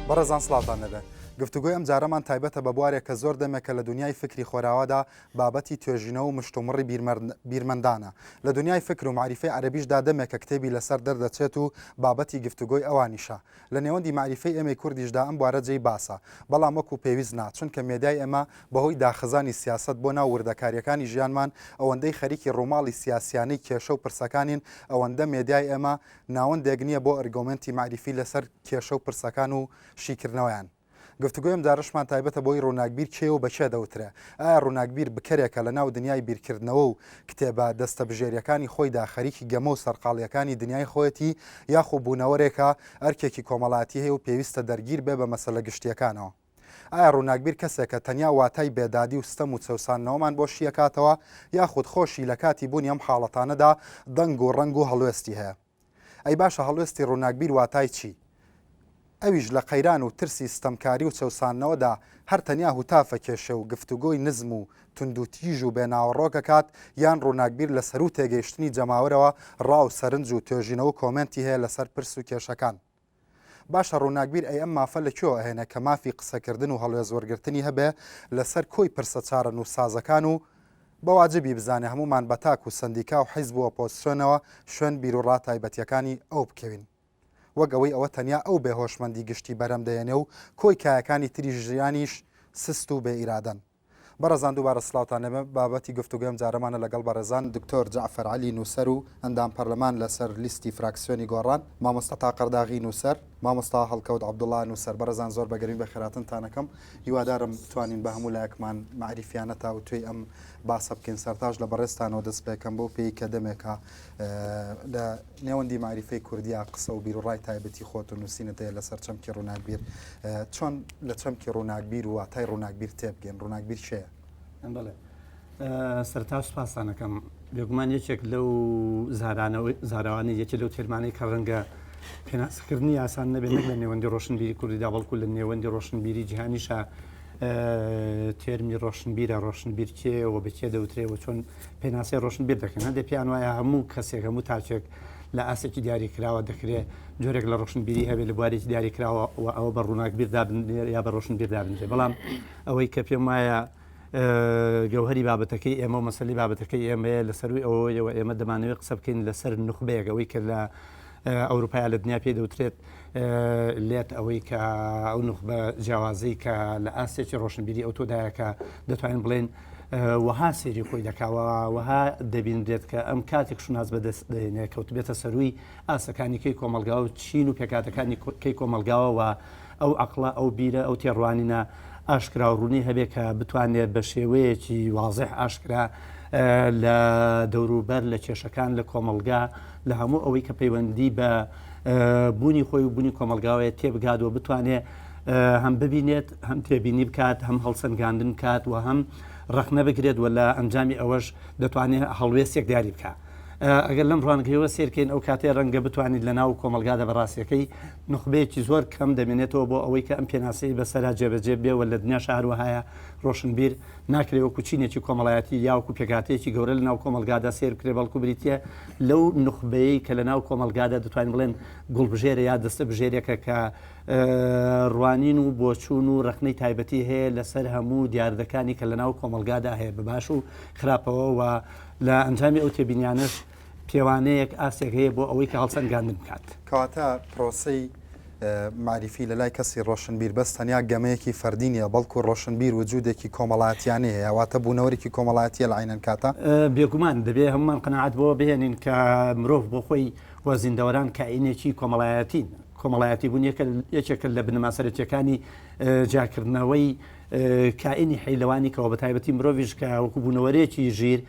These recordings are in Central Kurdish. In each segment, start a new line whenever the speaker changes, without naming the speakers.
بەڕێزان سڵاوتان لێبێ. گفتوگۆی ئەم جارەمان تایبەتە بە بوارێک کە زۆر دەمێکە لە دونیای فکری خۆراوادا بابەتی توێژینەوە و مشتومڕی بیرمەندانە. لە دونیای فکر و مەعریفەی عەرەبیشدا دەمێکە کتێبی لەسەر دەردەچێت و بابەتی گفتوگۆی ئەوانیشە. لە نێوەندی مەعریفەی ئێمەی کوردیشدا ئەم بوارە جێی باسە، بەڵام وەکو پێویست نا، چونکە مێدیای ئێمە بەهۆی داخزانی سیاسەت بۆ ناو وردەکارییەکانی ژیانمان ئەوەندەی خەریکی ڕووماڵی سیاسیانەی کێشە و پرسەکانین ئەوەندە مێدیای ئێمە ناوەندێک نییە بۆ ئەرگۆمێنتی مەعریفی لەسەر کێشە و پرسەکان و شیکردنەوەیان. گفتوگۆی ئەمجارەشمان تایبەتە بۆی ڕووناکبیر کێیە و بە کێ دەوترێ؟ ئایا ڕووناکبیر بکەرێکە لە ناو دنیای بیرکردنەوە و کتێبە دەستەبژێرییەکانی خۆیدا خەریکی گەمە و سەرقاڵییەکانی دنیای خۆیەتی یاخو بوونەوەرێکە ئەرکێکی کۆمەڵایەتی هەیە و پێویستە دەرگیر بێ بە مەسەلە گشتییەکانەوە؟ ئایا ڕووناکبیر کەسێکە تەنیا واتای بێدادی و ستەم و چەوساندنەوەمان بۆ شییەکاتەوە یاخود خۆشی لە کاتی بوونی ئەم حاڵەتانەدا دەنگ و ڕەنگ و هەڵوێستی هەیە؟ ئەی باشە هەڵوێستی ڕووناکبیر واتای چی؟ ئەویش لە قەیران و ترسی ستەمکاری و چەوساندنەوەدا هەر تەنیا هوتافە کێشێ و گفتوگۆی نزم و توندوتیژ و بێ ناوەڕۆک ئەکات یان ڕووناکبیر لە سەروو تێگەیشتنی جەماوەرەوە ڕا و سەرنج و توێژینەوە و کۆمێنتی هەیە لەسەر پرس و کێشەکان؟ باشە ڕووناکبیر ئەی ئەم مافە لە کوێوە ئەهێنێ کە مافی قسەکردن و هەڵوێست وەرگرتنی هەبێ لەسەر کۆی پرسە چارەنووسسازەکان و بە واجبی بزانێ هەموومان بە تاک و سەندیکا و حیزب و ئۆپۆزسیۆنەوە شوێن بیروڕا تایبەتیەکانی ئەو بکەوین وەک ئەوەی ئەوە تەنیا ئەو بێ هۆشمەندی گشتی بەرهەم دەهێنێ و کۆی کایەکانی تری ژیانیش سست و بێ ئیرادەن. بەڕێزان دووبارە سڵاوتان لێبێ بابەتی گفتوگۆی ئەم جارەمانە لەگەڵ بەڕێزان دکتۆر جەعفەر عەلی نووسەر و ئەندام پەرلەمان لەسەر لیستی فراکسیۆنی گۆڕان، مامۆستا عەتا قەرداغی نووسەر، مامۆستا هەڵکەوت عەبدوڵا نووسەر. بەڕێزان زۆر بە گەرمی بەخێرهاتنتان ئەکەم. هیوادارم بتوانین بە هەموو لایەکمان مەعریفیانە تاوتوێی ئەم باسە بکەین. سەرتاش لە بەڕێزتانەوە دەست پێکەم بەو پێی کە دەمێکە لە نێوەندی مەعریفەی کوردیا قسە و بیروڕای تایبەتی خۆت و نووسینت هەیە لەسەر چەمکی ڕووناکبیر. چۆن لە چەمکی ڕووناکبیر و واتای ڕووناکبیر تێبگەین؟ ڕووناکبیر کێیە؟
بەڵێ سەرەتا سوپاستان ئەکەم. بێگومان یەکێک لەو زاراوانەی یەکێک لەو تێرمانەی کە ڕەنگە پێناسەکردنی ئاسان نەبێت نەک لە نێوەندی ڕۆشنبیری کوردیدا بەڵکو لە نێوەندی ڕۆشنبیری جیهانیشا تێرمی ڕۆشنبیرە ڕۆشنبیر کێیە و بە کێ دەوترێ و چۆن پێناسەی ڕۆشنبیر دەکەن هەندێک پێیان وایە هەموو کەسێک هەموو تاکێک لە ئاستێکی دیاریکراوە دەکرێت جۆرێک لە ڕۆشنبیری هەبێت لە بوارێکی دیاریکراوە و ئەوە بە ڕووناکبیر دابنرێت یا بە ڕۆشنبیر دابنرێت بەڵام ئەوەی کە پێم وایە گەوهری بابەتەکەی ئێمە و مەسەلی بابەتەکەی ئێمەیە لە سەروی ئەوەیەوە ئێمە دەمانەوێت قسە بکەین لەسەر نوخبەیەک ئەوەی کە لە ئەوروپای لە دنیا پێی دەوترێت لێت ئەوەی کە ئەو نوخبە جیاوازەی کە لە ئاستێکی ڕۆشنبیری ئەو تۆدایە کە دەتوانین بڵێن وەها سێری خۆی دەکاوە وەها دەبینرێت کە ئەم کاتێک شوناس بەدەست دەێنێ کەوتبێتە سەروی ئاستەکانی کەی کۆمەلگا و چین و پێکاتەکانی کەی کۆمەلگاوە و ئەو عقلە ئەو بیرە ئەو تێڕوانینە ئاشکرا و ڕوونی هەبێ کە بتوانێت بە شێوەیەکی وازح ئاشکرا لە دەوروبەر لە کێشەکان لە کۆمەلگا لە هەموو ئەوەی کە پەیوەندی بە بوونی خۆی و بوونی کۆمەلگاوەیە تێبگات و بتوانێت هەم ببینێت هەم تێبینی بکات هەم هەڵسەنگاندن بکات و هەم ڕەخنە بگرێت و لە ئەنجامی ئەوەش دەتوانێت هەڵوێستێک دیاری بکات. ئەگەر لەم ڕوانگەیەوە سێرکەین ئەو کاتێ ڕەنگە بتوانیت لە ناو کۆمەلگادا بە ڕاستیەکەی نوخبەیەکی زۆر کەم دەمێنێتەوە بۆ ئەوەی کە ئەم پێناسەی بەسەرا جێبەجێ بێ و لە دنیا شاروەهایە ڕۆشنبیر ناکرێ وەکو چینێکی کۆمەڵایەتی یا وەکو پێکهاتەیەکی گەورە لە ناو کۆمەڵگادا سەیر بکرێ بەڵکو بریتییە لەو نوخبەیەی کە لە ناو کۆمەڵگادا دەتوانین بڵێن گوڵبژێرە یا دەستەبژێرێکە کە ڕوانین و بۆچوون و ڕەخنەی تایبەتی هەیە لەسەر هەموو دیاردەکانی کە لە ناو کۆمەڵگادا هەیە بە باش و خراپەوە و لە ئەنجامی ئەو تێبینیانەش پێوانەیەک ئاستێک هەیە بۆ ئەوەی کە هەڵسەنگاندن بکات.
کەواتە پرۆسەی مەعریفی لە لای کەسی ڕۆشنبیر بەس تەنیا گەمەیەکی فەردی نییە، بەڵکو ڕۆشنبیر وجودێکی کۆمەڵایەتیانەی هەیە، واتە بوونەوەرێکی کۆمەڵایەتییە لە عەینەن کاتا.
بێگومان دەبێ هەموومان قەناعەت بەوە بهێنین کە مرۆڤ بۆ خۆی و زیندەوەران کائینێکی کۆمەڵایەتین. کۆمەڵایەتی بوون یەکێکە لە بنەما سەرەکییەکانی جیاکردنەوەی کائینی حەی لەوانی کەوە بەتایبەتی مرۆڤیش کە وەکو بوونەوەرێکی ژیر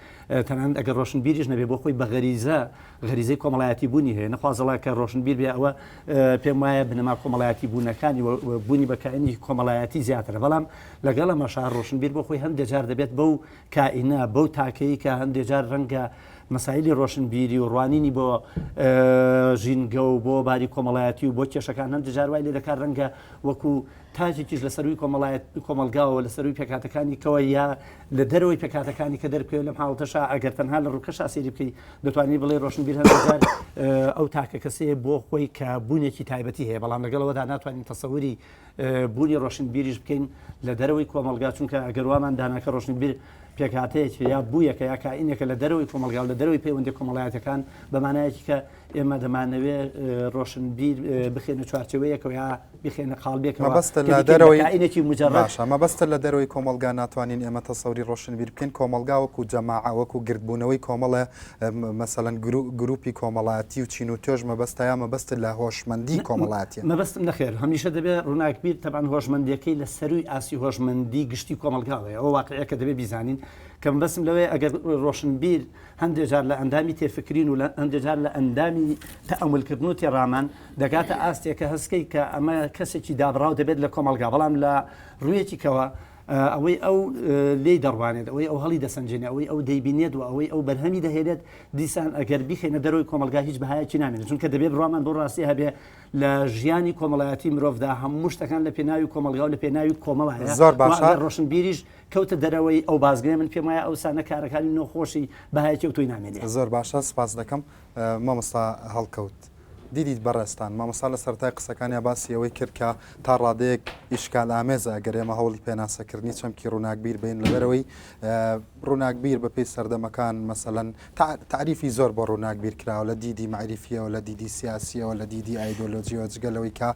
تەنانەت ئەگەر ڕۆشنبیریش نەبێ بۆ خۆی بە غەریزە غەریزەی کۆمەڵایەتی بوونی هەیە نەخوازەڵا کە ڕۆشنبیر بێ ئەوە پێم وایە بنەما کۆمەڵایەتی بوونەکانی بوونی بە کائینی کۆمەڵایەتی زیاترە بەڵام لەگەڵ ئەمەشا ڕۆشنبیر بۆ خۆی هەندێک جار دەبێت بەو کائینە بەو تاکەی کە هەندێک جار ڕەنگە مەسایلی ڕۆشنبیری و ڕوانینی بۆ ژینگە و بۆ باری کۆمەڵایەتی و بۆ کێشەکان هەندێک جار وای لێ دەکات ڕەنگە وەکو تاکێکیش لە سەرووی کۆمەڵایەت کۆمەڵگاوە لە سەرووی پێکهاتەکانی کەوە یا لە دەرەوەی پێکهاتەکانی کە دەربکەوێت لەم حاڵەتەشا ئەگەر تەنها لە ڕووکەشا سەیری بکەی دەتوانی بڵێی ڕۆشنبیر هەندێک جار ئەو تاکە کەسەیە بۆ خۆی کە بوونێکی تایبەتی هەیە بەڵام لەگەڵەوەدا ناتوانین تەسەوری بوونی ڕۆشنبیریش بکەین لە دەرەوەی کۆمەڵگا چونکە ئەگەر وامان دانا کە ڕۆشنبیر پێکهاتەیەکی یا بوویەکە یا کائینێکە لە دەرەوەی کۆمەڵگا و لە دەرەوەی پەیوەندی کۆمەڵایەتەکان بە مانایەکی کە ئێمە دەمانەوێ ڕۆشنبیر بخێنە چوارچێوەیەکەوە یا بخێنە قاڵبێکەوە
مەبەستە لە دەرەوەی
کائینێکی مجەڕەد.
باشە مەبەستە لە دەرەوەی کۆمەڵگا ناتوانین ئێمە تەسەوری ڕۆشنبیر بکەین کۆمەڵگا وەکو جەماعە وەکو گردبوونەوەی کۆمەڵێ مەسەلەن گروپی کۆمەڵایەتی و چین و توێژ مەبەستە یا مەبەستت لە هۆشمەندی کۆمەڵایەتیە؟
مەبەستم نەخێر هەمیشە دەبێ ڕووناکبیر تەبعەن هۆشمەندیەکەی لە سەرووی ئاستی هۆشمەندی گشتی کۆمەڵگاوەیە ئەوە واقعیەکە دەبێ بیزانین کە مەبەستم لەوەیە ئەگەر ڕۆشنبیر هەندێ جار لە ئەندامی تێفکرین و هەندێ جار لە ئەندامی تەئەمولکردن و تێڕامان دەگاتە ئاستێک کە هەستکەی کە ئەمە کەسێکی دابڕاو دەبێت لە کۆمەڵگا بەڵام لە ڕوویەکی کەوە ئەوەی ئەو لێی دەڕوانێت ئەوەی ئەو هەڵی دەسەنجێنێ ئەوەی ئەو دەیبینێت و ئەوەی ئەو بەرهەمی دەهێنێت دیسان ئەگەر بیخەینە دەرەوەی کۆمەڵگا هیچ بەهایەکی نامێنێت چونکە دەبێت بڕوامان بۆ ڕاستی هەبێ لە ژیانی کۆمەڵایەتی مرۆڤدا هەموو شتەکان لە پێناوی کۆمەڵگا و لە پێناوی کۆمەڵایە
زۆر باشە
ڕۆشنبیریش کەوتە دەرەوەی ئەو بازگەیە من پێم وایە ئەوسا نە کارەکانی نۆخۆشی بەهایەکی ئەوتۆی نامێنێ.
زۆر باشە سپاس دەکەم مامۆستا هەڵکەوت. دیدیت بەڕێزتان مامۆستا لە سەرەتای قسەکانیا باسی ئەوەی کرد کە تا ڕادەیەک ئیشکال ئامێزە ئەگەر ئێمە هەوڵی پێناسەکردنی چەمکی ڕووناکبیر بین لەبەرەوەی ڕووناکبیر بەپێی سەردەمەکان مەسەلەن تەعریفی زۆر بۆ ڕووناکبیر کراوە لە دیدی مەعریفیەوە لە دیدی سیاسیەوە لە دیدی ئایدۆلۆجیەوە جگە لەوەی کە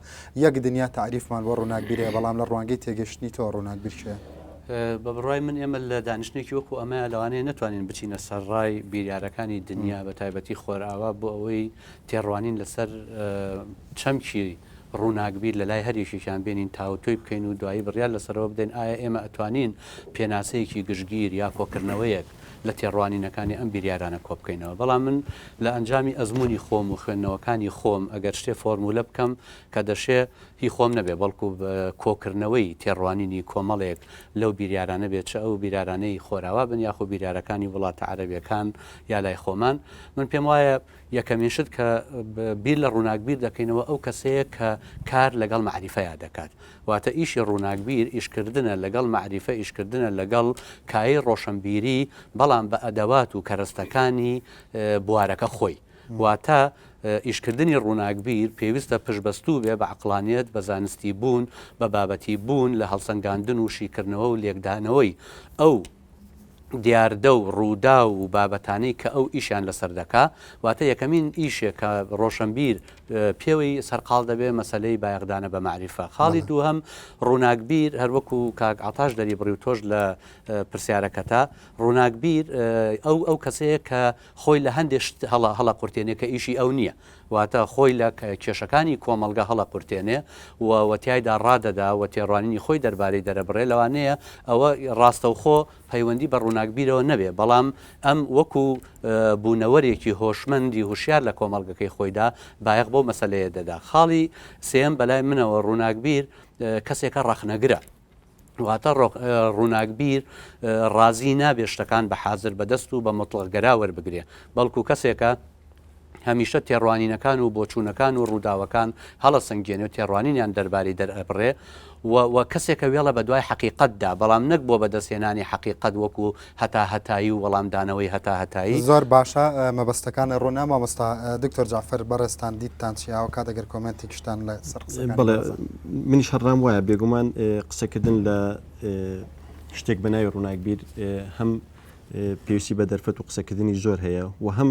یەک دنیا تەعریفمان بۆ ڕووناکبیر هەیە بەڵام لە ڕوانگەی تێگەشتنی تۆ ڕووناکبیر کێیە؟
بە بڕوای من ئێمە لە دانیشتنێکی وەکو ئەمەیە لەوانەیە نەتوانین بچینە سەر ڕای بیریارەکانی دنیا بە تایبەتی خۆرئاوا بۆ ئەوەی تێڕوانین لەسەر چەمکی ڕووناکبیر لە لای هەر یەکێکیان بێنین تاوتوێی بکەین و دوایی بڕیار لەسەرەوە بدەین ئایا ئێمە ئەتوانین پێناسەیەکی گشتگیر یا کۆکردنەوەیەک لە تێڕوانینەکانی ئەم بیریارانە کۆبکەینەوە. بەڵام من لە ئەنجامی ئەزموونی خۆم و خوێندنەوەکانی خۆم ئەگەر شتێ فۆرمولە بکەم کە دەشێ هی خۆم نەبێ بەڵکو کۆکردنەوەی تێڕوانینی کۆمەڵێک لەو بیریارانە بێ چ ئەو بیرارانەی خۆراوا بن یاخۆ بیریارەکانی وڵاتە عەرەبیەکان یا لای خۆمان من پێم وایە یەکەمین شت کە بیر لە ڕووناکبیر دەکەینەوە ئەو کەسەیە کە کار لەگەڵ مەعریفەیا دەکات واتە ئیشی ڕووناکبیر ئیشکردنە لەگەڵ مەعریفە، ئیشکردنە لەگەڵ کایەی ڕۆشنبیری، بەڵام بە ئەدەوات و کەرەستەکانی بوارەکە خۆی. واتە ئیشکردنی ڕووناکبیر پێویستە پشتبەستوو بێ بە عەقڵانیەت، بە زانستی بوون، بە بابەتی بوون لە هەڵسەنگاندن و شیکردنەوە و لێکدانەوەی ئەو دیاردە و ڕووداو و بابەتانەی کە ئەو ئیشیان لەسەر دەکا، واتە یەکەمین ئیشێک کە ڕۆشەنبیر پێوەی سەرقاڵ دەبێ مەسەلەی بایەخدانە بە مەعریفە. خاڵی دووهەم ڕووناکبیر هەر وەکوو کاک عەتاش دەریبڕی و تۆش لە پرسیارەکەتا، ڕووناکبیر ئەو ئەو کەسەیە کە خۆی لە هەندێ شت هەڵە هەڵەقورتێنێ کە ئیشی ئەو نییە. واتە خۆی لە کێشەکانی کۆمەڵگە هەڵەقورتێنێ و و تیایدا ڕادەدا و تێڕوانینی خۆی دەربارەی دەرەبڕێ، لەوانەیە ئەوە ڕاستەوخۆ پەیوەندی بە ڕووناکبیرەوە نەبێ، بەڵام ئەم وەکو بوونەوەرێکی هۆشمەندی هوشیار لە کۆمەڵگەکەی خۆیدا بایەخ بەو مەسەلەیە دەدا. خاڵی سێیەم بەلای منەوە ڕووناکبیر کەسێکە ڕەخنەگرە. واتە ڕووناکبیر ڕازی نابێ شتەکان بە حازر بەدەست و بە موتڵەقگەرا وەربگرێ، بەڵکو کەسێکە هەمیشە تێڕوانینەکان و بۆچوونەکان و ڕووداوەکان هەڵەسەنگێنێ و تێڕوانینیان دەربارەی دەرئەبڕێ و و کەسێکە وێڵە بە دوای حەقیقەتدا، بەڵام نەک بۆ بەدەستهێنانی حەقیقەت وەکو هەتاهەتایی و وەڵامدانەوەی هەتاهەتایی.
زۆر باشە مەبەستەکانت ڕوونە مامۆستا دکتۆر جەعفەر بەڕێزتان دیدتان چیە هاوکات ئەگەر کۆمێنتێکیشتان لە سەر قسەکانی
بەڵێ
بەڕێزان.
منیش هەر ڕام وایە بێگومان قسەکردن لە شتێک بە ناوی ڕووناکبیر هەم پێویستی بە دەرفەت و قسەکردنی زۆر هەیە و هەم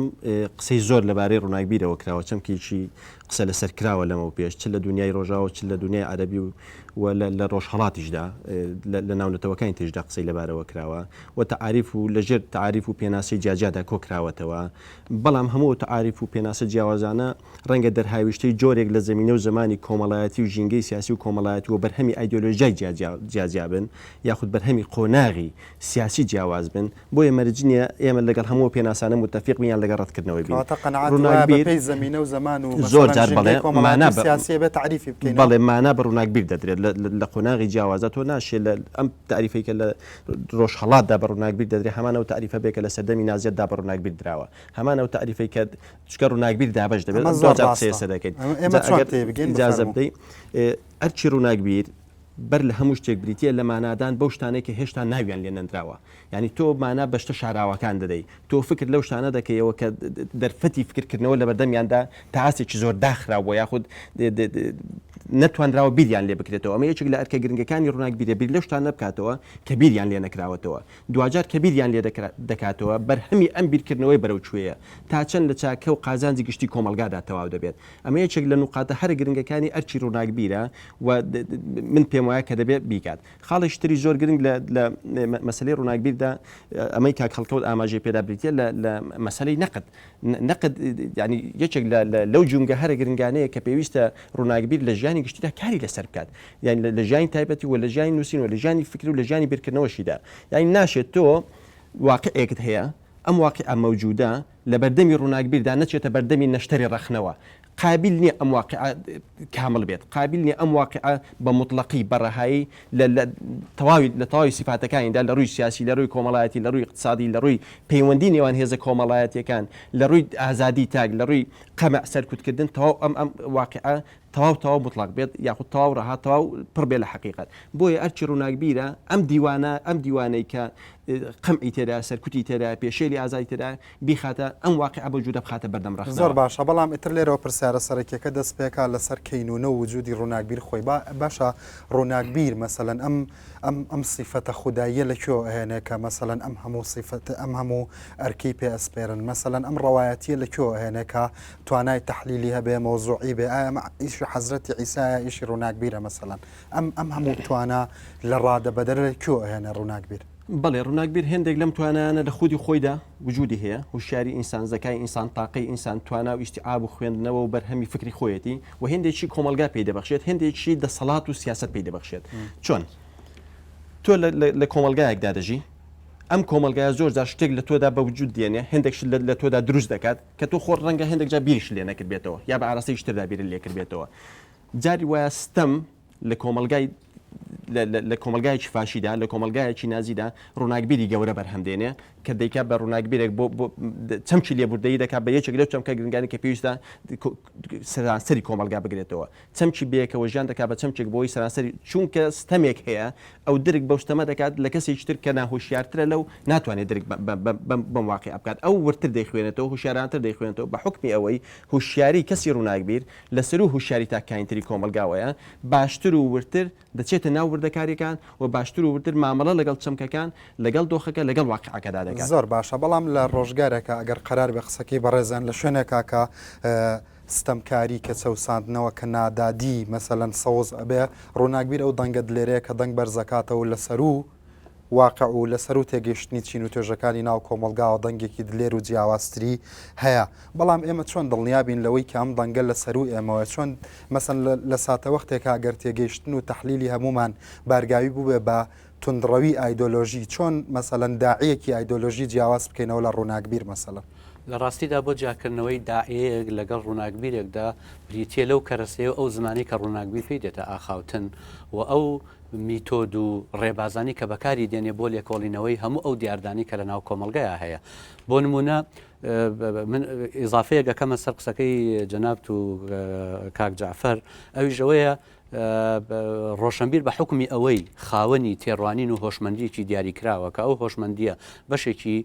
قسەی زۆر لەبارەی ڕووناکبیرەوە کراوە چەمکێکی قسە لەسەر کراوە لەمەو پێش چ لە دنیای ڕۆژاوە چ لە دنیای عەرەبی و و لە ڕۆژهەڵاتیشدا لە ناو نەتەوەکانی تریشدا قسەی لەبارەوە کراوە و تەعاریف و لەژێر تەعاریف و پێناسەی جیاجیادا کۆکراوەتەوە بەڵام هەموو ئەو تەعاریف و پێناسە جیاوازانە ڕەنگە دەرهاویشتەی جۆرێک لە زەمینە و زەمانی کۆمەڵایەتی و ژینگەی سیاسی و کۆمەڵایەتی و بەرهەمی ئایدیۆلۆژیای جیاجیا بن یاخود بەرهەمی قۆناغی سیاسی جیاواز بن بۆیە. بۆیە مەرج نییە ئێمە لەگەڵ هەموو پێناسانە موتەفیق بین یان لەگەڵ ڕەتکردنەوەی بین.
کەواتە قەناعەت وایە
ڕووناکبیر
بەپێی زەمینە و زەمان و
زۆر
مەسەلەن
جار
ژینگەی
بەڵێ
کۆمەڵایەتی
مانا
و
بە
سیاسی ئەبێ تەعریفی بکەینەوە.
بەڵێ مانا بە ڕووناکبیر دەدرێت لە لە قۆناغی جیاوازدا تۆ ناشێ لە ئەم تەعریفەی کە لە ڕۆژهەڵاتدا بە ڕووناکبیر دەدرێت هەمان ئەو تەعریفە بێ کە لە سەردەمی نازیەتدا بە ڕووناکبیر دراوە هەمان ئەو تەعریفەی کە چونکە ڕووناکبیر دابەش دەبێت
ئەمە زۆر
دواجار قسەی
ڕاستە.
لەسەر دەکەین
ئێمە
جا
چۆن
ئەگەر
تێبگەین
ئیجازە
بفەرموو.
بدەی ئەرکی ڕووناکبیر بەر لە هەموو شتێک بریتییە لە مانادان بەو شتانەی کە هێشتا ناویان لێ نەنراوە. یانی تۆ مانا بە شتە شاراوەکان دەدەی. تۆ فکر لەو شتانە دەکەیەوە کە دەرفەتی فکرکردنەوە لەبەردەمیاندا تا ئاستێکی زۆر داخراوە یاخود نەتوانراوە بیریان لێ بکرێتەوە. ئەمە یەکێک لە ئەرکە گرنگەکانی ڕووناکبیرە بیر لەو شتانە بکاتەوە کە بیریان لێ نەکراوەتەوە. دواجار کە بیریان لێ دەکاتەوە بەرهەمی ئەم بیرکردنەوەی بەرەو کوێیە؟ تا چەند لە چاکە و قازانجی گشتی کۆمەڵگادا تەواو دەبێت؟ ئەمە یەکێک لە نوقاتە هەرە گرنگەکانی ئەرکی ڕووناکبیرە و من پێم وایە کە دەبێت بیکات. خاڵێکی تری زۆر گرنگ لە لە مەسەلەی ڕووناکبیردا ئەمەی کاک هەڵکەوت ئاماژەی پێدا بریتییە لە لە مەسەلەی نەقد. نەقد یانی یەکێک لە لەو جومگە هەرە گرنگانەیە کە پێویستە ڕووناکبیر لە ژیانی گشتیدا کاری لەسەر بکات. یانی لە ژیانی تایبەتی و لە ژیانی نووسین و لە ژیانی فکری و لە ژیانی بیرکردنەوەشیدا. یانی ناشێت تۆ واقیعێکت هەیە، ئەم واقیعە مەوجودە لە بەردەمی ڕووناکبیردا نەچێتە بەردەمی نەشتەری ڕەخنەوە. قابیل نییە ئەم واقیعە کامڵ بێت، قابیل نییە ئەم واقیعە بە موتڵەقی، بە ڕەهایی لە لە تەواوی لە تەواوی سیفاتەکانیدا لە ڕووی سیاسی، لە ڕووی کۆمەڵایەتی، لە ڕووی ئیقتسادی، لە ڕووی پەیوەندی نێوان هێزە کۆمەڵایەتییەکان، لە ڕووی ئازادی تاک، لە ڕووی قەمع سەرکوتکردن تەواو ئەم ئەم واقیعە تەواو تەواو موتڵەق بێت یاخود تەواو ڕەها تەواو پڕ بێت لە حەقیقەت. بۆیە ئەرکی ڕووناکبیرە ئەم دیوانە ئەم دیوانەی کە قەمعی تێدایە، سەرکوتی تێدایە، پێشێلی ئازادی تێدایە، بیخاتە ئەم واقیعە بەو جورە بخاتە بەردەم
زۆر
ڕەخنەوە.
باشە بەڵام ئیتر لێرەوە پرسیارە سەرەکیەکە دەست پێکا لەسەر کەینونە و وجودی ڕووناکبیر خۆی با باشە ڕووناکبیر مەسەلەن ئەم ئەم ئەم سیفەتە خوداییە لە کوێوە ئەهێنێ کە مەسەلەن ئەم هەموو سیفەت ئەم هەموو ئەرکەی پێ ئەسپێرن مەسەلەن ئەم ڕەوایەتیە لە کوێوە ئەهێنێ کە توانای تەحلیلی هەبێ مەوزوعی بێ ئایا ئەمە ئیشی حەزرەتی عیسایە ئیشی ڕووناکبیرە مەسەلەن ئەم ئەم هەموو توانا لە ڕادە بەدەرە لە کوێوە ئەهێنێ ڕووناکبیر؟
بەڵێ ڕووناکبیر هێندێک لەم توانایانە لە خودی خۆیدا وجودی هەیە، هوشیاری ئینسان، زەکای ئینسان، تاقەی ئینسان، توانا و ئیستیعاب و خوێندنەوە و بەرهەمی فکری خۆیەتی و هێندێکی کۆمەڵگا پێی دەبەخشێت، هێندێکی دەسەڵات و سیاسەت پێی دەبەخشێت. چۆن؟ تۆ لە کۆمەڵگایەکدا دەژی، ئەم کۆمەڵگایە زۆر جار شتێک لە تۆدا بە وجود دێنێ، هێندێک شت لە تۆدا دروست دەکات کە تۆ خۆت ڕەنگە هێندێک جار بیریشت لێ نەکردبێتەوە یا بە ئاراستەیەکی تردا بیرت لێ کردبێتەوە. جاری وایە ستەم لە کۆمەڵگای لە کۆمەڵگایەکی فاشیدا لە کۆمەڵگایەکی نازیدا ڕووناکبیری گەورە بەرهەم دێنێ کە دەیکا بە ڕووناکبیرێک بۆ چەمکی لێبوردەیی دەکات بە یەکێک لەو چەمکە گرنگانی کە پێویستە سەرانسەری کۆمەڵگا بگرێتەوە چەمکی بەیەکەوە ژیان دەکات بە چەمکێک بۆی سەرانسەری چونکە ستەمێک هەیە ئەو درک بەو ستەمە دەکات لە کەسێکی تر کە ناهۆشیارترە لەو ناتوانێت درک بەم واقیعە بکات ئەو وردتر دەیخوێنێتەوە هۆشیارانتر دەیخوێنێتەوە بە حوکمی ئەوەی هۆشیاری کەسی ڕووناکبیر لە سەروو هوشیاری تاکەکانی تری کۆمەڵگاوەیە، باشتر و وردتر دەچێتە ناو وردەکارییەکان و باشتر و وردتر مامەڵە لەگەڵ چەمکەکان، لەگەڵ دۆخەکە، لەگەڵ واقیعەکەدا دەکات.
زۆر باشە، بەڵام لە ڕۆژگارێکا ئەگەر قەرار بێ قسەکەی بەڕێزیان لە شوێنێکا کە ستەمکاری، کە چەوساندنەوە، کە نادادی مەسەلەن سەوز ئەبێ، ڕووناکبیر ئەو دەنگە دلێرەیە کە دەنگ بەرز ئەکاتەوە و لە سەروو واقع و لە سەروو تێگەیشتنی چین و توێژەکانی ناو کۆمەڵگاوە دەنگێکی دلێر و جیاوازتری هەیە. بەڵام ئێمە چۆن دڵنیا بین لەوەی کە ئەم دەنگە لە سەروو ئێمەوەیە؟ چۆن مەسەن لە ساتەوەختێکا گەر تێگەیشتن و تەحلیلی هەموومان بارگاوی بووبێ بە توندڕەوی ئایدۆلۆژی، چۆن مەسەلەن داعیەکی ئایدۆلۆژی جیاواز بکەینەوە لە ڕووناکبیر مەسەلەن؟
لە ڕاستیدا بۆ جیاکردنەوەی داعیەیەک لەگەڵ ڕووناکبیرێکدا بریتییە لەو کەرەسەیە و ئەو زمانەی کە ڕووناکبیر پێی دێتە ئاخاوتن و ئەو میتۆد و ڕێبازانی کە بەکاری دێنێ بۆ لێکۆڵینەوەی هەموو ئەو دیاردانەی کە لە ناو کۆمەڵگەیا هەیە. بۆ نموونە من ئیزافەیەک ئەکەمە سەر قسەکەی جەنابت و کاک جەعفەر ئەویش ئەوەیە ڕۆشنبیر بە حوکمی ئەوەی خاوەنی تێڕوانین و هۆشمەندیەکی دیاریکراوە کە ئەو هۆشمەندیە بەشێکی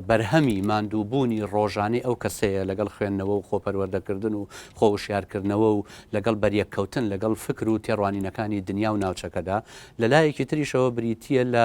بەرهەمی ماندووبوونی ڕۆژانەی ئەو کەسەیە لەگەڵ خوێندنەوە و خۆپەروەردەکردن و خۆوشیارکردنەوە و لەگەڵ بەریەککەوتن لەگەڵ فکر و تێڕوانینەکانی دنیا و ناوچەکەدا، لە لایەکی تریشەوە بریتییە لە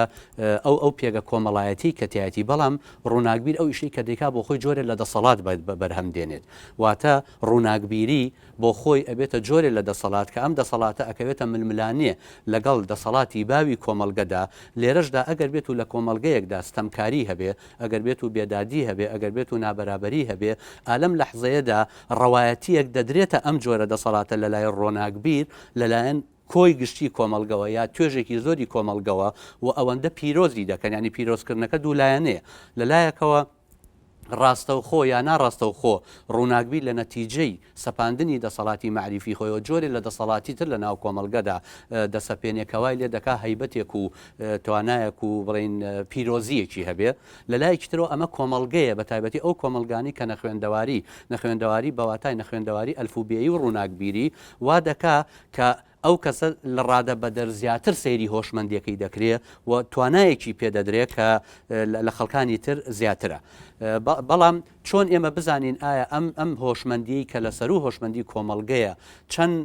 ئەو ئەو پێگە کۆمەڵایەتیەی کە تیایەتی، بەڵام ڕووناکبیر ئەو ئیشەی کە دەیکا بۆ خۆی جۆرێ لە دەسەڵات بەرهەم دێنێت، واتە ڕووناکبیری بۆ خۆی ئەبێتە جۆرێ لە دەسەڵات کە ئەم دەسەڵاتە ئەکەوێتە ململانێ لەگەڵ دەسەڵاتی باوی کۆمەڵگەدا، لێرەشدا ئەگەر بێت و لە کۆمەڵگەیەکدا ستەمکاری هەبێ، ئەگەر بێت و بێدادی هەبێ، ئەگەر بێت و نابەرابەری هەبێ، ئا لەم لەحزەیەدا ڕەوایەتییەک دەدرێتە ئەم جۆرە دەسەڵاتە لەلایەن ڕۆناکبیر، لەلایەن. کۆی گشتی کۆمەڵگەوە یا توێژێکی زۆری کۆمەڵگەوە و ئەوەندە پیرۆزی دەکەن، یانی پیرۆزکردنەکە دوولایەنەیە، لە لایەکەوە ڕاستەوخۆ یا ناڕاستەوخۆ ڕووناکبیر لە نەتیجەی سەپاندنی دەسەڵاتی مەعریفی خۆیەوە جۆرێ لە دەسەڵاتی تر لە ناو کۆمەڵگەدا دەسەپێنێ کە وای لێ دەکا هەیبەتێک و توانایەک و بڵێین پیرۆزییەکی هەبێ. لە لایەکی ترەوە ئەمە کۆمەڵگەیە بە تایبەتی ئەو کۆمەڵگانەی کە نەخوێندەواری، نەخوێندەواری بە واتای نەخوێندەواری ئەلفوبێیی و ڕووناکبیری وا دەکا کە ئەو کەسە لە ڕادە بەدەر زیاتر سەیری هۆشمەندیەکەی دەکرێ و توانایەکی پێ دەدرێ کە لە خەڵکانی تر زیاترە. بەڵام چۆن ئێمە بزانین ئایا ئەم ئەم هۆشمەندیەی کە لە سەروو هۆشمەندی کۆمەڵگەیە چەند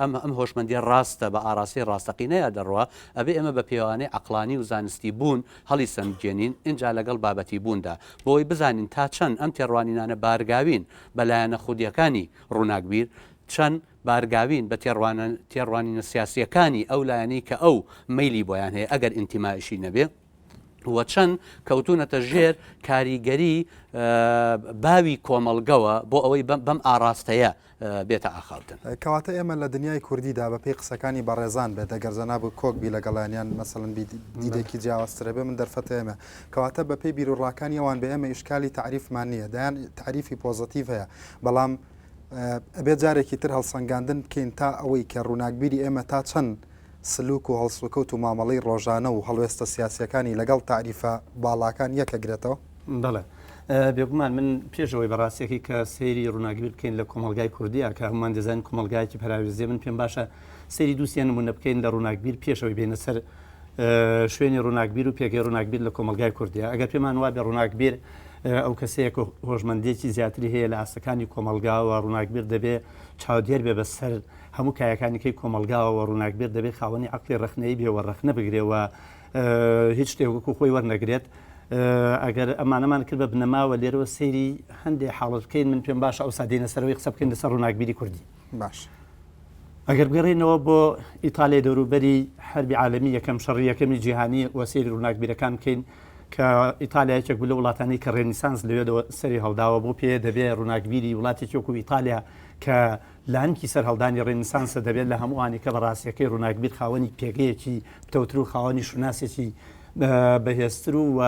ئەم ئەم هۆشمەندیە ڕاستە بە ئاراستەی ڕاستەقینەیا دەڕوا، ئەبێ ئێمە بە پێوانەی عەقڵانی و زانستی بوون هەڵیسەنگێنین ئینجا لەگەڵ بابەتی بووندا بۆی بزانین تا چەند ئەم تێڕوانینانە بارگاوین بە لایەنە خودیەکانی ڕووناکبیر چەند بارگاوین بە تێڕوانینە سیاسییەکانی ئەو لایەنەی کە ئەو مەیلی بۆیان هەیە ئەگەر ئینتیمایشی نەبێ و چەند کەوتونەتە ژێر کاریگەری باوی کۆمەڵگەوە بۆ ئەوەی بەم ئاراستەیە بێتە ئاخاوتن.
کەواتە ئێمە لە دنیای کوردیدا بە پێی قسەکانی بەڕێزان بێت ئەگەر جەنابت کۆک بی لەگەڵیان یان مەسەلەن دیدێکی جیاوازتر هەبێ من دەرفەتە ئێمە کەواتە بە پێی بیروڕاکانی ئەوان بێ ئێمە ئیشکالی تەعریفمان نییە دەیان تەعریفی پۆزەتیڤ هەیە بەڵام ئەبێت جارێکی تر هەڵسەنگاندن بکەین تا ئەوەی کە ڕووناکبیری ئێمە تا چەند سلوک و هەڵسوکەوت و مامەڵەی ڕۆژانە و هەڵوێستە سیاسییەکانی لەگەڵ تاریفە باڵاکان یەکەگرێتەوە؟
بەڵێ بێگومان من پێش ئەوەی بەڕاستیەکەی کە سەیری ڕووناکبیر بکەین لە کۆمەڵگای کوردیە کە هەموومان دەزانین کۆمەڵگایەکی پەراوێزیە من پێم باشە سەیری دووسێ نمونە بکەین لە ڕووناکبیر پێش ئەوەی بێنە سەر شوێنی ڕووناکبیر و پێگەی ڕووناکبیر لە کۆمەڵگای کوردیە ئەگەر پێمان وابێ ڕووناکبیر ئەو کەسەیە کە هۆشمەندیەکی زیاتری هەیە لە ئاستەکانی کۆمەڵگاوە ڕووناکبیر دەبێ چاودێر بێ بە سەر هەموو کایەکانی کەی کۆمەڵگاوە وە ڕووناکبیر دەبێ خاوەنی عەقڵی ڕەخنەیی بێ وە ڕەخنە بگرێ وە هیچ شتێک وەکو خۆی وەرنەگرێت ئەگەر ئەمانەمان کرد بە بنەماوە لێرەوە سەیری هەندێ حاڵەت بکەین من پێم باشە ئەوسا دێینە سەرەوەی قسە بکەین لەسەر ڕووناکبیری کوردی
باش.
ئەگەر بگەڕێینەوە بۆ ئیتالیای دەوروبەری حەربی عالەمی یەکەم، شەڕی یەکەمی جیهانی، و سەیری ڕووناکبیرەکان بکەین کە ئیتالیا یەکێک بوو لەو وڵاتانەی کە ڕێنیسانس لەوێدەوە سەری هەڵداوە، بەو پێیە دەبێ ڕووناکبیری وڵاتێکی وەکوو ئیتالیا کە لانکی سەرهەڵدانی ڕێنیسانسە دەبێت لە هەمووانی کە بە ڕاستیەکەی ڕووناکبیر خاوەنی پێگەیەکی پتەوتر و خاوەنی شوناسێکی بەهێزتر و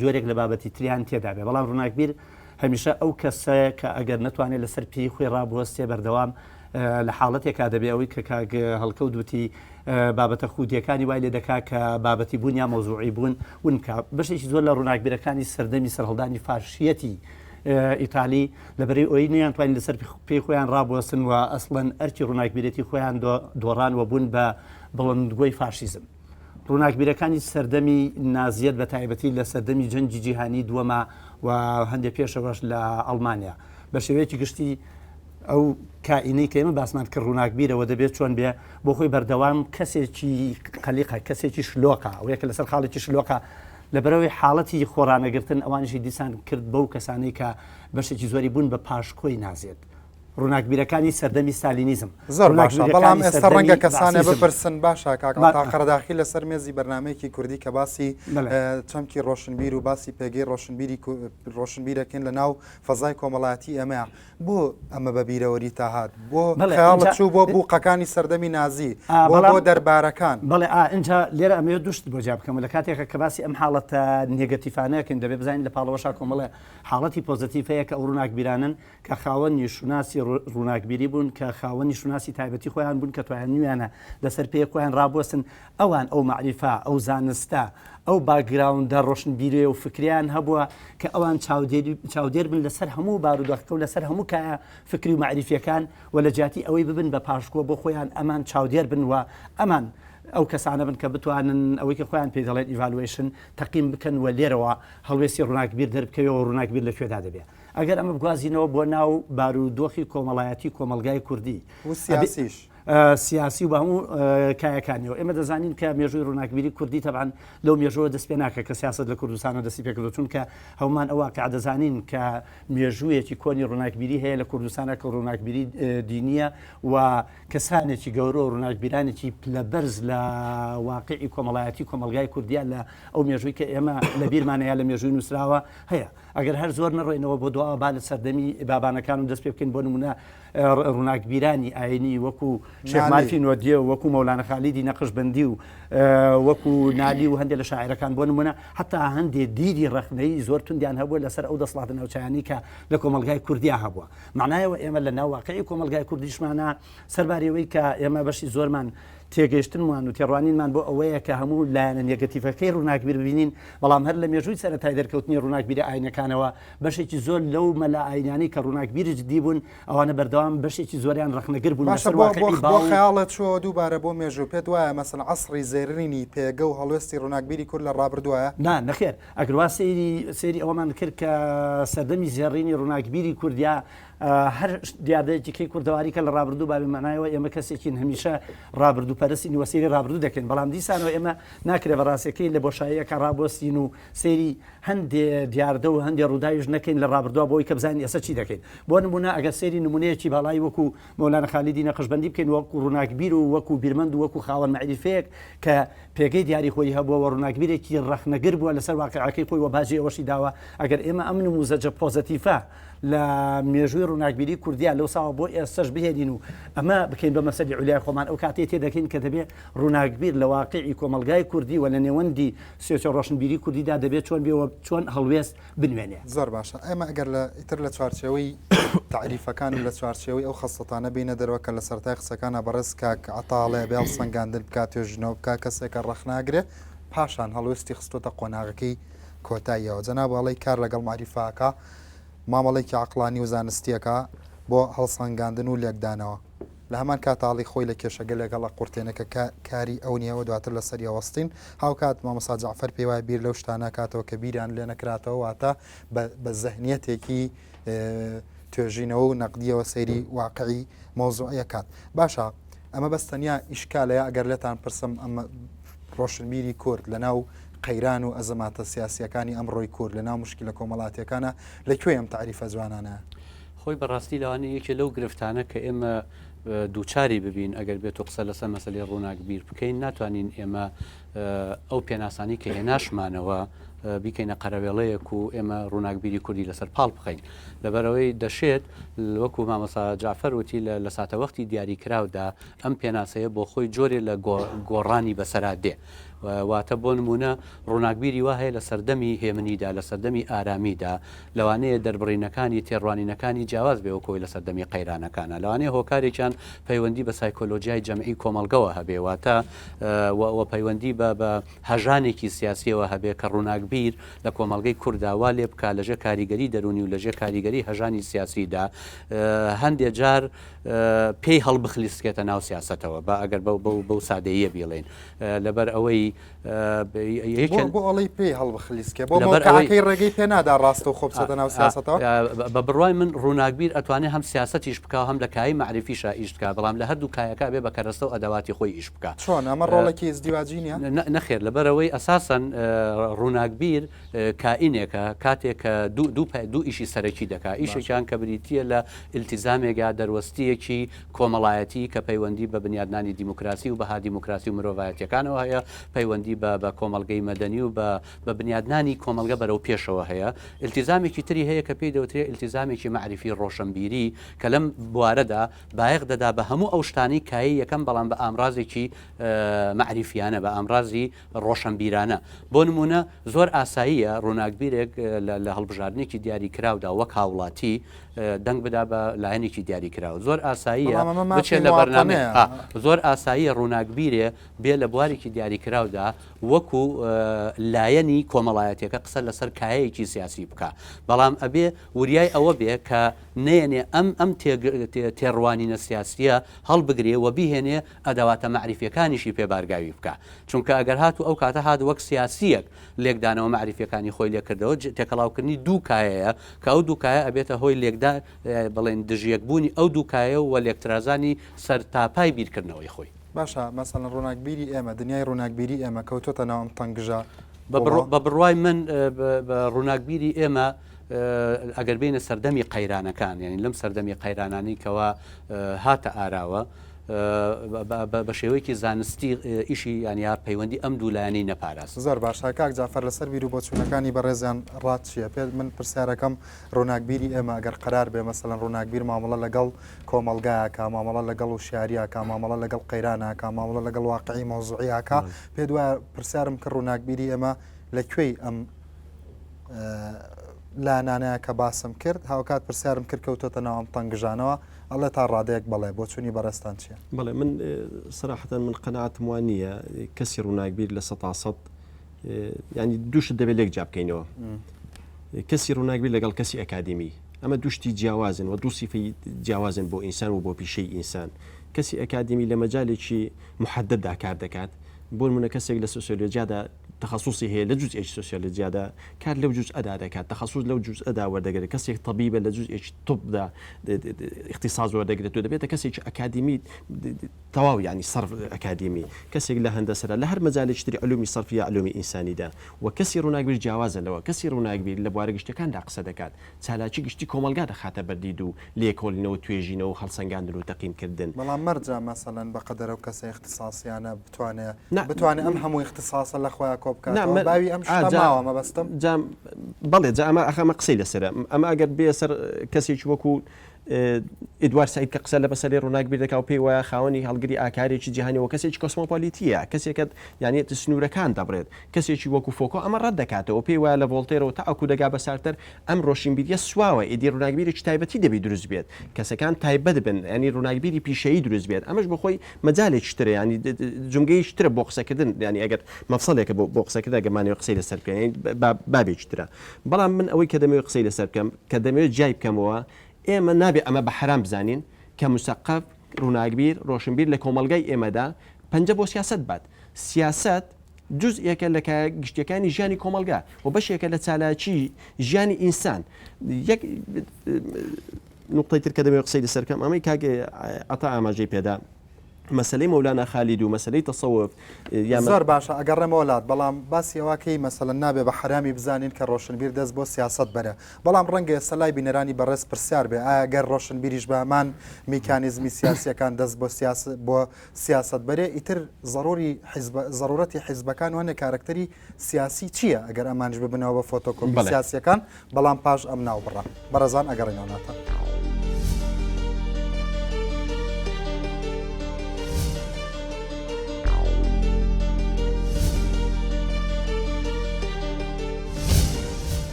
جۆرێک لە بابەتی تریان تێدا بێ، بەڵام ڕووناکبیر هەمیشە ئەو کەسەیە کە ئەگەر نەتوانێت لەسەر پێی خۆی ڕابوەستێ بەردەوام لە حاڵەتێکا دەبێ ئەوەی کە کاک هەڵکەوت وتی بابەتە خودیەکانی وای لێ دەکا کە بابەتی بوون یا مەوزوعی بوون ون بکا. بەشێکی زۆر لە ڕووناکبیرەکانی سەردەمی سەرهەڵدانی فاشیەتی ئیتالی لەبەرەی ئەوەی نەیانتوانی لەسەر پێی خۆیان ڕابوەستن و ئەسڵەن ئەرکی ڕووناکبیرێتی خۆیان دۆڕان و بوون بە بڵندگۆی فاشیزم. ڕووناکبیرەکانی سەردەمی نازیەت بە تایبەتی لە سەردەمی جەنگی جیهانی دووەما و هەندێک پێشەوەش لە ئەڵمانیا بە شێوەیەکی گشتی ئەو کائینەی کە ئێمە باسمان کرد ڕووناکبیرەوە دەبێت چۆن بێ بۆ خۆی بەردەوام کەسێکی قەلیقە کەسێکی شلۆقە ئەوەیە کە لەسەر خاڵێکی شلۆقە لەبەرەوەی حاڵەتی خۆڕانەگرتن ئەوانیشی دیسان کرد بەو کەسانەی کە بەشێکی زۆری بوون بە پاشکۆی نازێت ڕووناکبیرەکانی سەردەمی ستالینیزم.
زۆر باشە بەڵام ئێستا ڕەنگە کەسانێ بپرسن باشە کاک عەتا قەرەداخی لەسەر مێزی بەرنامەیەکی کوردی کە باسی چەمکی ڕۆشنبیر و باسی پێگەی ڕۆشنبیری ڕۆشنبیرەکەین لە ناو فەزای کۆمەڵایەتی ئێمەیە بۆ ئەمە بە بیرەوەری تا هات بۆ خەیاڵت چوو بۆ بوقەکانی سەردەمی نازی بۆ بۆ دەربارەکان
بەڵێ ئا ئینجا لێرە ئەمەوێت دوو شت بۆ جیا بکەم لە کاتێکە کە باسی ئەم حاڵەتە نێگەتیفانەکەین دەبێت بزانین لە پاڵەوەشا کۆمەڵێ حاڵەتی پۆزەتیف هەیە کە ئەو ڕووناکبیرانەن کە خاوەنی شوناسی ڕووناکبیری بوون، کە خاوەنی شوناسی تایبەتی خۆیان بوون، کە توانیویانە لەسەر پێی خۆیان ڕابوەستن، ئەوان ئەو مەعریفە، ئەو زانستە، ئەو background ە ڕۆشنبیریی و فکرییان هەبووە کە ئەوان چاودێر بن لەسەر هەموو بارودۆخەکە و لەسەر هەموو کایە فکری و مەعریفییەکان و لە جیاتی ئەوەی ببن بە پاشکۆ بۆ خۆیان ئەمان چاودێر بن و ئەمان ئەو کەسانە بن کە بتوانن ئەوەی کە خۆیان پێی دەڵێن evaluation تەقیم بکەن و لێرەوە هەڵوێستی ڕووناکبیر دەربکەوێ و ڕووناکبیر لە کوێدا دەبێ. ئەگەر ئەمە بگوازینەوە بۆ ناو بارودۆخی کۆمەڵایەتی کۆمەڵگای کوردی
و سیاسیش.
سیاسی و بە هەموو کایەکانیەوە ئێمە دەزانین کە مێژووی ڕووناکبیری کوردی تەبعەن لەو مێژووە دەست پێ ناکە کە سیاست لە کوردستانەوە دەستی پێ کردو چونکە هەمومان ئەو واقع دەزانین کە مێژوویەکی کۆنی ڕووناکبیری هەیە لە کوردستانە کە ڕووناکبیری دینیە و کەسانێکی گەورە و ڕووناکبیرانێکی پلەبەرز لە واقعی کۆمەڵایەتی کۆمەڵگای کوردیان لە ئەو مێژووی کە ئێمە لە بیرمانە یا لە مێژووی نووسراوە هەیە. ئەگەر هەر زۆر نەڕۆینەوە بۆ دواوە با لە سەردەمی بابانەکان و دەست پێ بکەین بۆ نمونە ڕووناکبیرانی ئاینی وەکو شێخ مارفی نۆدیە و وەکو مەولانە خالیدی نەقشبەندی و وەکو نالی و هەندێک لە شاعرەکان بۆ نمونە حتا هەندێک دیدی ڕەخنەیی زۆر توندیان هەبووە لەسەر ئەو دەسڵاتە ناوچەیانی کە لە کۆمەڵگای کوردیا هەبووە معنایەوە ئێمە لە ناو واقعی کۆمەڵگای کوردیشمانە سەرباری ئەوەی کە ئێمە بەشی زۆرمان تێگەیشتنمان و تێڕوانینمان بۆ ئەوەیە کە هەموو لایەنە نێگەتیڤەکەی ڕووناکبیر ببینین، بەڵام هەر لە مێژووی سەرەتای دەرکەوتنی ڕووناکبیرە ئاینەکانەوە بەشێکی زۆر لەو مەلا ئاینانەی کە ڕووناکبیری جدی بوون ئەوانە بەردەوام بەشێکی زۆریان ڕەخنەگر بوون
باشە
لەسەر
بۆ بۆ
واقعی
بۆ
باو و
خەیاڵت چووەوە دووبارە بۆ مێژوو پێت وایە مەسەلەن عەسڕی زێرینی پێگە و هەڵوێستی ڕووناکبیری کورد لە ڕابردووایە؟
نا نەخێر ئەگەر وا سەیری سەیری ئەوەمان کرد کە سەردەمی زێڕینی ڕووناکبیری کورد یا هەر دیاردەیەکی کەی کوردەواری کە لە ڕابردوو باوی مانایەوە ئێمە کەسێکین هەمیشە ڕابردوو پەرستین و سەیری ڕابردوو دەکەین بەڵام دیسانەوە ئێمە ناکرێ بە ڕاستەکەی لە بۆشاییەکە ڕابۆستین و سەیری هەندێ دیاردە و هەندێ ڕووداویش نەکەین لە ڕابردووە بۆی کە بزانین ئێستا چی دەکەین بۆ نمونە ئەگەر سەیری نمونەیەکی باڵای وەکو مەولانا خالیدی نەقشبەندی بکەین وەکو ڕووناکبیر و وەکو بیرمەند و وەکو خاوەن مەعریفەیەک کە پێگەی دیاری خۆی هەبووە و ڕووناکبیرێکی ڕەخنەگر بووە لەسەر واقعەکەی خۆی و باجی ئەوەشی داوە ئەگەر ئێمە ئەم نموزەجە پۆزەتیفە لە مێژووی ڕووناکبیری کوردیا لەو ساوە بۆ ئێستەش بهێنین و ئەمە بکەین بە مەسەلی عولیای خۆمان ئەو کاتەی تێدەکەین کە دەبێ ڕووناکبیر لە واقعی کۆمەڵگای کوردی و لە نێوەندی سۆسیۆ ڕۆشنبیری کوردیدا دەبێ چۆن بێ و چۆن هەڵوێست بنوێنێ.
زۆر باشە ئێمە ئەگەر لە ئیتر لە چوارچێوەی تەعریفەکان و لە چوارچێوەی ئەو خەسڵەتانە بێینە دەرەوە کە لە سەرەتای قسەکانا بەڕێز کاک عەتا ئەڵێ ئەبێ هەڵسەنگاندن بکا توێژینەوە بکا کەسێکە ڕەخنەئەگرێ پاشان هەڵوێستی خستۆتە قۆناغەکەی کۆتاییەوە جەناب ئەڵێی کار لەگەڵ مەعریفە ئەکا مامەڵەیەکی عەقڵانی و زانستی ئەکا بۆ هەڵسەنگاندن و لێکدانەوە. لە هەمان کاتا ئەڵی خۆی لە کێشەگەلێک هەڵئەقورتێنێ کە کاری ئەو نییە و دواتر لەسەری ئەوەستین. هاوکات مامۆستا جەعفەر پێی وایە بیر لەو شتانە ئەکاتەوە کە بیریان لێ نەکراتەوە واتە بە زەهنیەتێکی توێژینەوە و نەقدیەوە سەیری واقعی مەوزوعی ئەکات. باشە ئەمە بەس تەنیا ئیشکالە یا ئەگەر لێتان پرسم ئەمە ڕۆشنبیری کورد لەناو قەیران و ئەزەماتە سیاسییەکانی ئەمڕۆی کورد، لەناو موشکیلە کۆمەڵاتییەکانا لە کوێی ئەم تەعریفە جوانانەیە؟
خۆی بەڕاستی لەوانەیە یەکێ لەو گرفتانە کە ئێمە دووچاری ببین ئەگەر بێت و قسە لەسەر مەسەلەی ڕووناکبیر بکەین ناتوانین ئێمە ئەو پێناسانی کە هێناشمانەوە بیکەینە قەرەوێڵەیەک و ئێمە ڕووناکبیری کوردی لەسەر پاڵ بخەین لەبەرەوەی دەشێت وەکو مامۆسا جعفەر وتی لە ساتەوەختی دیاریکراودا ئەم پێناسەیە بۆ خۆی جۆرێ لە گۆڕانی بەسەرا دێ. واتە بۆ نموونە ڕووناکبیری وا هەیە لە سەردەمی هێمنیدا، لە سەردەمی ئارامیدا، لەوانەیە دەربڕینەکانی، تێڕوانینەکانی جیاواز بێ وەکو ئەوەی لە سەردەمی قەیرانەکانە. لەوانەیە هۆکارێکیان پەیوەندی بە سایکۆلۆجیای جەمعی کۆمەڵگەوە هەبێ، واتە و پەیوەندی بە بە هەژانێکی سیاسییەوە هەبێ کە ڕووناکبیر لە کۆمەڵگەی کورددا وا لێ بکا لەژێر کاریگەری دەروونی و لەژێر کاریگەری هەژانی سیاسیدا هەندێ جار پێی هەڵبخلیسکێتە ناو سیاسەتەوە با ئەگەر بەو بەو بەو سادەییە بیڵێین لەبەر ئەوەی
یەکێک بۆ ئەڵی پێی هەڵبخلیسکێ بۆ لەبەر ئەوەی ڕێگەی پێ نادا ڕاستە و خۆ بچێتە ناو سیاسەتەوە
بە بڕوای من ڕووناکبیر ئەتوانێ هەم سیاسەتیش بکا هەم لە کایەی مەعریفیشا ئیش بکا بەڵام لە هەردوو کایەکە بێ بە کەرەستە و ئەدەواتی خۆی ئیش بکا
چۆن ئەمە ڕۆڵێکی ئیزدیواجی نییە؟
نەخێر لەبەرئەوەی ئەساسەن ڕووناکبیر کائینێکە کاتێک کە دوو دوو دوو ئیشی سەرەکی دەکا، ئیشێکیان کە بریتییە لە ئیلتیزامێک یا دەروەستییەکی کۆمەڵایەتی کە پەیوەندی بە بنیادنانی دیموکراسی و بەها دیموکراسی و مرۆڤایەتییەکانەوە هەیە، پەیوەندی بە بە کۆمەڵگەی مەدەنی و بە بە بنیادنانی کۆمەڵگە بەرەو پێشەوە هەیە. ئیلتیزامێکی تری هەیە کە پێی دەوترێ ئیلتیزامێکی مەعریفی ڕۆشەنبیری کە لەم بوارەدا بایەخ دەدا بە هەموو ئەو شتانەی کایەی یەکەم بەڵام بە ئامرازێکی مەعریفیانە، بە ئامرازی ڕۆشەنبیرانە. بۆ نموونە زۆر ئاساییە ڕووناکبیرێک لە هەڵبژاردنێکی دیاریکراودا وەک هاوڵاتی دەنگ بدا بە لایەنێکی دیاریکراو. زۆر ئاساییە بچێت لە بەرنامەی زۆر ئاساییە ڕووناکبیرێ بێ لە بوارێکی دیاریکراودا وەکو لایەنی کۆمەڵایەتیەکە قسە لەسەر کایەیەکی سیاسی بکا. بەڵام ئەبێ وریای ئەوە بێ کە نەیەنێ ئەم ئەم تێڕوانینە سیاسیە هەڵبگرێ و بیهێنێ ئەدەواتە مەعریفیەکانیشی پێ بارگاوی بکا چونکە ئەگەر هاتوو ئەو کاتە هات وەک سیاسیەک لێکدانەوە مەعریفیەکانی خۆی لێکردەوە تێکەڵاوکردنی دوو کایەیە کە ئەو دوو کایە ئەبێتە هۆی لێکدا بڵێن دژیەکبوونی ئەو دوو کایە و لێکترازانی سەرتاپای بیرکردنەوەی خۆی.
باشە مەسەلەن ڕووناکبیری ئێمە دنیای ڕووناکبیری ئێمە کەوتۆتە ناو ئەم تەنگژە
بە بڕوای من ڕووناکبیری ئێمە ئەگەر بینە سەردەمی قەیرانەکان یعنی لەم سەردەمی قەیرانانی کەوا هاتە ئاراوە. بە شێوەیەکی زانستی ئیشی یان یا پەیوەندی ئەم دوو لایەنەی نەپاراست.
زۆر باشە کاک جەعفەر لەسەر بیر و بۆچوونەکانی بەڕێزیان ڕات چییە؟ پێت من پرسیارەکەم ڕووناکبیری ئێمە ئەگەر قەرار بێ مەسەلەن ڕووناکبیر مامەڵە لەگەڵ کۆمەڵگایە کا مامەڵە لەگەڵ وشیاریە کا مامەڵە لەگەڵ قەیرانە کا مامەڵە لەگەڵ واقعی مەوزوعیە کا پێت وایە پرسیارم کرد ڕووناکبیری ئێمە لە کوێی ئەم لایەنانەیە کە باسم کرد هاوکات پرسیارم کرد کەوتۆتە ناو ئەم تەنگژانەوە ئەڵێ تا ڕادەیەک بەڵێ بۆچوونی بەڕێزتان چییە؟
بەڵێ من سەراحەتەن من قەناعەتم وا نییە کەسی ڕووناکبیر لە سەتا سەد ینی دوو شت دەبێت لێک جیا بکەینەوە کەسی ڕووناکبیر لەگەڵ کەسی ئەکادیمی ئەمە دوو شتی جیاوازن و دوو سیفەی جیاوازن بۆ ئینسان و بۆ پیشەی ئینسان کەسی ئەکادیمی لە مەجالێکی محدددا کار دەکات بۆ نمونە کەسێک لە سۆسیۆلۆجیادا تەخەسوسی هەیە لە جوزئێکی سۆسیۆلۆجیادا کار لەو جوزئەدا دەکات تەخەسوس لەو جوزئەدا وەردەگرێت کەسێک تەبیبە لە جوزئێکی طبدا اختصاص وەردەگرێت و دەبێتە کەسێکی ئەکادیمی تەواو یعنی سەرف ئەکادیمی کەسێک لە هەندەسەرە لە هەر مەجالێکی تری علومی سەرفی یا علومی ئینسانیدا و کەسی ڕووناکبیر جیاوازە لەوە کەسی ڕووناکبیر لە بوارە گشتیەکاندا قسە دەکات چالاکی گشتی کۆمەڵگا دەخاتە بەر دید و لێکۆڵینەوە و توێژینەوە و هەڵسەنگاندن و تەقیمکردن.
بەڵام مەرجە مەسەلەن بەقەدەر ئەو کەسە ئیختیساسیانە بتوانێ بتوانێ ئەم هەموو ئیختیساسە لە خۆیا کۆ بکاتەوە باوی ئەم شتە ماوە مەبەستم.
جا بەڵێ جا ئەمە ئەخ ئەمە قسەی لەسەرە ئەمە ئەگەر بێ سەر کەسێکی وەکو ئیدوار سەعید کە قسە لە مەسەلەی ڕووناکبیر دەکا و پێی وایە خاوەنی هەڵگری ئاکارێکی جیهانی و کەسێکی کۆسمۆپۆلیتییە کەسێکە یانی سنوورەکان دەبڕێت کەسێکی وەکو فۆکۆ ئەمە ڕەت دەکاتەوە پێی وایە لە ڤۆڵتێرەوە تاکو دەگا بە سارتەر ئەم ڕۆشنبیریە سواوە ئیدی ڕووناکبیرێکی تایبەتی دەبی دروست بێت کەسەکان تایبەت بن ینی ڕووناکبیری پیشەیی دروست بێت ئەمەش بۆ خۆی مەجالێکی ترە ینی جومگەیەکی ترە بۆ قسەکردن ینی ئەگەر مەفسەلێکە بۆ بۆ قسەکردن ئەگەر مانەوێ قسەی لەسەر بکەین یانی بابێکی ترە بەڵام من ئەوەی کە دەمەوێت قسەی لەسەر بکەم کە دەمەوێت جیای بکەمەوە ئێمە نابێ ئەمە بە حەرام بزانین کە مسەقەف ڕووناکبیر ڕۆشنبیر لە کۆمەڵگای ئێمەدا پەنجە بۆ سیاسەت بات سیاسەت جوزئێکە لە کایە گشتیەکانی ژیانی کۆمەڵگا و بەشێکە لە چالاکی ژیانی ئینسان. یەک نوقتەی تر کە دەمەوێت قسەی لەسەر بکەم ئەمەی کاک عەتا ئاماژەی پێدا مەسەلەی مەولانا خالید و مەسەلەی تەسەوف
یا زۆر باشە ئەگەڕێمەوە لات بەڵام باسی ئەوە کەی مەسەلەن نابێ بە حەرامی بزانین کە ڕۆشنبیر دەست بۆ سیاسەت بەرێ بەڵام ڕەنگە ئێستا لای بینەرانی بەڕێز پرسیار بێ ئایا گەر ڕۆشنبیریش بە هەمان میکانیزمی سیاسیەکان دەست بۆ سیاس بۆ سیاسەت بەرێ ئیتر زەڕوری حیزب زەڕورەتی حیزبەکان و هەنێ کارەکتەری سیاسی چییە ئەگەر ئەمانیش ببنەوە بە فۆتۆکۆپی سیاسیەکان بەڵام پاش ئەم ناوبڕە بەڕێزان ئەگەڕێنەوە لاتان.